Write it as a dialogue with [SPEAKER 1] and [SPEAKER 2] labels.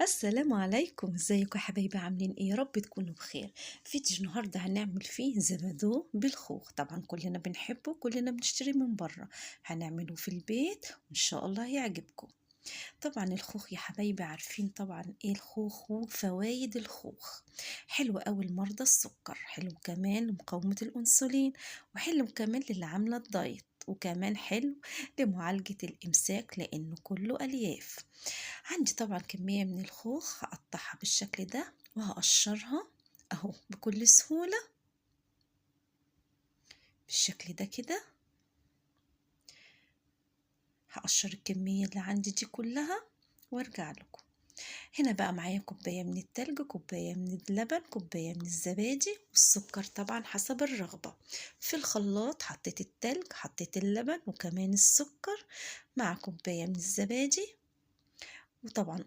[SPEAKER 1] السلام عليكم، ازيكم يا حبايبي؟ عاملين ايه؟ يا رب تكونوا بخير. فيديو النهارده هنعمل فيه زبادو بالخوخ. طبعا كلنا بنحبه، كلنا بنشتري من بره، هنعمله في البيت وان شاء الله يعجبكم. طبعا الخوخ يا حبايبي عارفين طبعا ايه الخوخ وفوايد الخوخ. حلو قوي لمرضى السكر، حلو كمان لمقاومة الانسولين، وحلو كمان للي عاملة الدايت، وكمان حلو لمعالجة الإمساك لأنه كله ألياف. عندي طبعا كمية من الخوخ هقطعها بالشكل ده وهقشرها أهو بكل سهولة بالشكل ده كده. هقشر الكمية اللي عندي دي كلها وارجع لكم. هنا بقى معايا كوباية من التلج، كوباية من اللبن، كوباية من الزبادي، والسكر طبعا حسب الرغبة. في الخلاط حطيت التلج، حطيت اللبن وكمان السكر مع كوباية من الزبادي، وطبعا